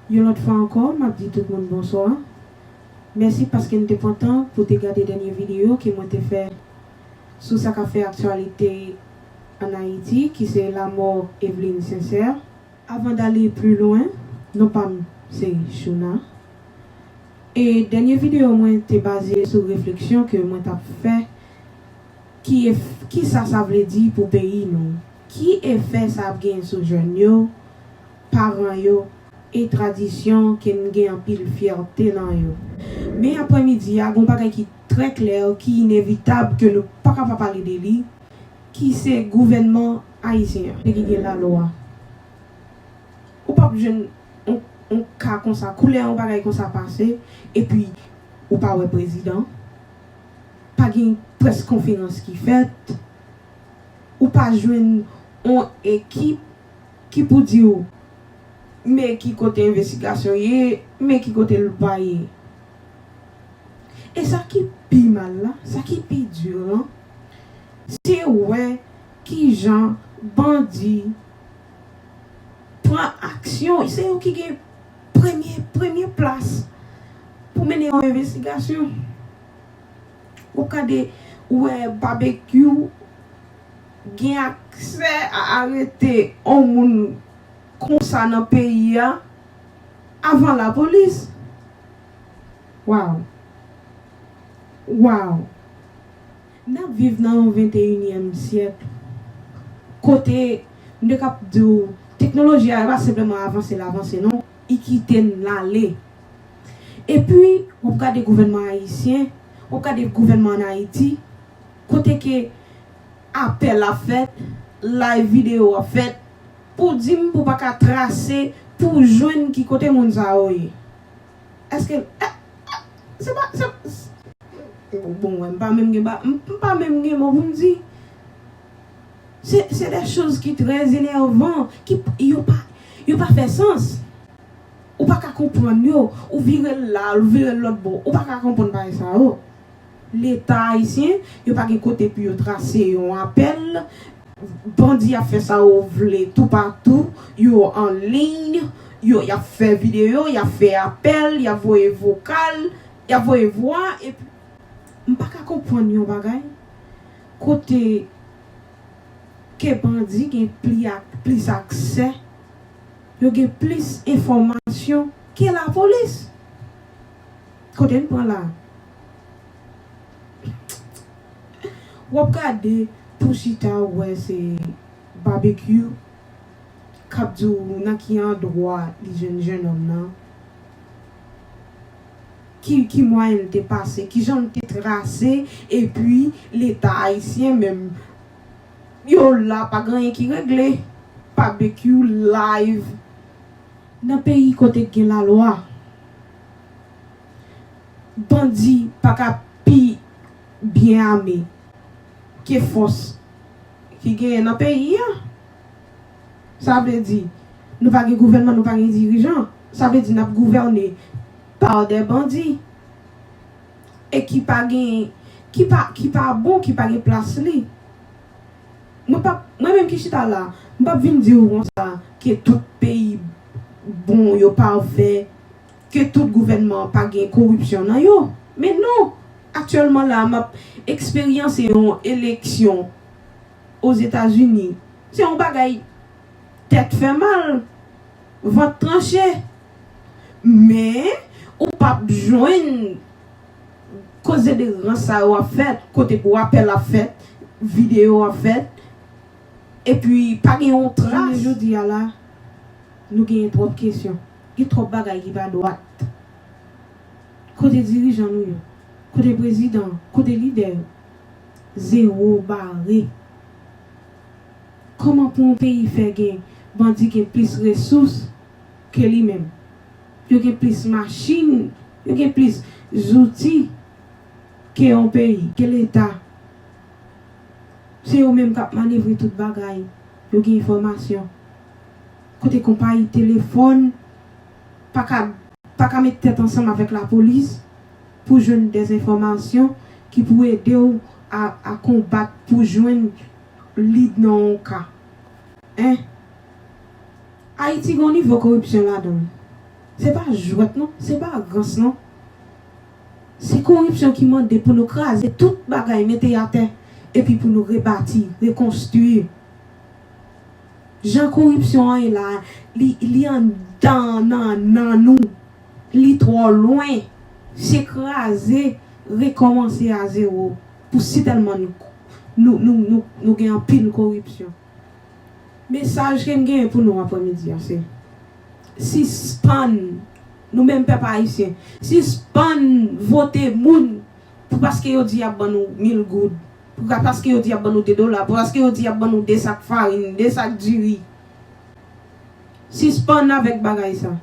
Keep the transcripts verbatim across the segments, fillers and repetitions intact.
Yon lòt fwa ankò, m ap di tout moun bonswa. Mèsi paske n te pran tan pou te gade dènye videyo ke mwen te fè sou sa k ap fè aktyalite ann Ayiti, ki se lamò Eveline Sincère. Avan dale pli lwen, non pa m se Chouna. E dènye videyo mwen te baze sou refleksyon ke mwen t ap fè, ki ef-, kisa sa vle di pou peyi nou? Ki efè sa ap gen sou jèn yo, paran yo, e tradisyon ke n gen anpil fyète nan yo? Men aprèmidi a, gen yon bagay ki trè klè, ki inevitab, ke nou pa ka pa pale de li, ki se gouvènman ayisyen an, ki gen lalwa. Ou p ap jwenn yon, yon ka konsa, koulè yon bagay konsa pase, epi ou pa wè prezidan, pa gen près konferans ki fèt, ou pa jwenn yon ekip ki pou di w, men ki kote envestigasyon ye, men ki kote l pa ye. E sa ki pi mal la, sa ki pi di lan, se wè kijan bandi pran aksyon, se yo ki gen premye, premye plas pou mennen yon envestigasyon. Ou gade, ou wè Babekyou gen aksè a arete yon moun konsa nan peyi a avan lapolis. Waw. Waw. N ap viv nan yon venteyinyèm syèk kote m te kab di w teknoloji a pa senpleman avanse l avanse non, li kite n l ale. Epi, w ap gade gouvènman ayisyen, w ap gade gouvènman ann Ayiti, kote ke apèl ap fèt, live videyo ap fèt, pou di m pou pa ka trase, pou jwenn ki kote moun sa yo ye. Èske, è, è, se pa, se, bon, wè, m pa menm gen ba, m, m pa menm gen mo pou m di. Se, se de choz ki trè enèvan, ki, yo pa, yo pa fè sans. Ou pa ka konprann yo, ou vire l la, ou vire l lòt bò, ou pa ka konprann bagay sa yo. Leta ayisyen, yo pa gen kote pou yo trase yon apèl. Bandi ap fè sa yo vle toupatou, yo an liy, yo, y ap fè videyo, y ap fè apèl, y ap voye vokal, y ap voye vwa, epi m pa ka konprann yon bagay. Kote ke bandi gen pli ak-, plis aksè, yo gen plis enfòmasyon ke lapolis. Kote n pran la? W ap gade pou chita, w wè se Babekyou k ap di w nan ki andwa li jwenn jennonm nan, ki, ki mwayen l te pase, kijan l te trase, epi Leta ayisyen menm, yo la, pa gen anyen ki regle. Babekyou live. Nan peyi kote k gen lalwa, bandi pa ka pi byen ame ke fòs ki genyen nan peyi a. Sa vle di, nou pa gen gouvènman, nou pa gen dirijan. Sa vle di n ap gouvène pa de bandi. E ki pa gen, ki pa, ki pa bon, ki pa gen plas li. Mwen pa, mwen menm ki chita la, m p ap vin di w konsa ke tout peyi bon, yo pafè, ke tout gouvènman pa gen koripsyon nan yo. Men non, aktyèlman la, m ap eksperyanse yon eleksyon Ozetazini. Se yon bagay tèt fè mal, vant tranche. Men, ou p ap jwenn koze de rans sa yo ap fèt, kote pou apèl ap fèt, videyo ap fèt, epi pa gen yon tras. Jounen jodi a la, nou genyen twòp kesyon. Gen twòp bagay ki pa dwat. Kote dirijan nou yo? Kote prezidan? Kote lidè yo? Zewo bare. Kòman pou yon peyi fè gen bandi gen plis resous ke li menm? Yo gen plis machin, yo gen plis zouti ke yon peyi, ke Leta. Se yo menm k ap manevre tout bagay. Yo gen enfòmasyon. Kote konpayi telefòn pa ka, pa ka met tèt ansanm avèk lapolis pou jwenn dezenfòmasyon ki pou ede w a, a konbat pou jwenn lid nan yon ka. Hein? Ayiti gen yon nivo koripsyon ladan l. Se pa jwèt non, se pa rans non. Se koripsyon ki mande pou nou kraze tout bagay, mete atè, epi pou nou rebati, rekonstwi. Jan koripsyon an ye la, li, li anndan nan, nan nou. Li twò lwen. Se kraze, rekòmanse a zewo. Pou sitèlman nou, nou, nou, nou, nou gen anpil koripsyon. Mesaj ke m genyen pou nou aprèmidi a, se sispann, nou menm pèp ayisyen, sispann vote moun pou paske yo di y ap ban nou mil goud, pou ka- paske yo di y ap ban nou de dola, pou paske yo di y ap ban nou de sak farin, de sak diri. Sispann avèk bagay sa.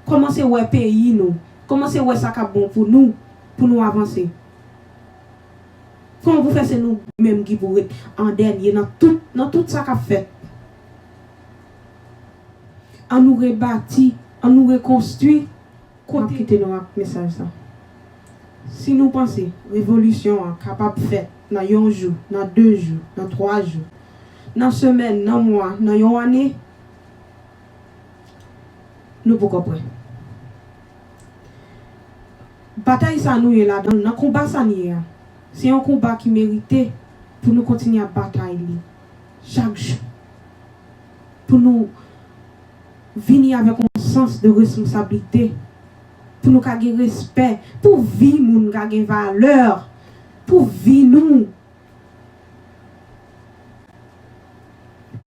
Kòmanse wè peyi nou. Kòmanse wè sa k ap bon pou nou, pou nou avanse. Kòman pou fè se nou menm ki pou ret an dènye nan tout, nan tout sa k ap fèt? An nou rebati, an nou rekonstwi. Kote m ap kite nou ak mesaj sa. Si nou panse revolisyon an kapab fèt nan yon jou, nan de jou, nan twa jou, nan semèn, nan mwa, nan yon ane, nou poko prè. Batay sa nou ye ladan l, nan konba sa n ye a, se yon konba ki merite pou nou kontinye ap batay li chak jou. Pou nou vini avèk yon sans de responsablite, pou nou ka gen respè, pou vi moun ka gen valè, pou vi nou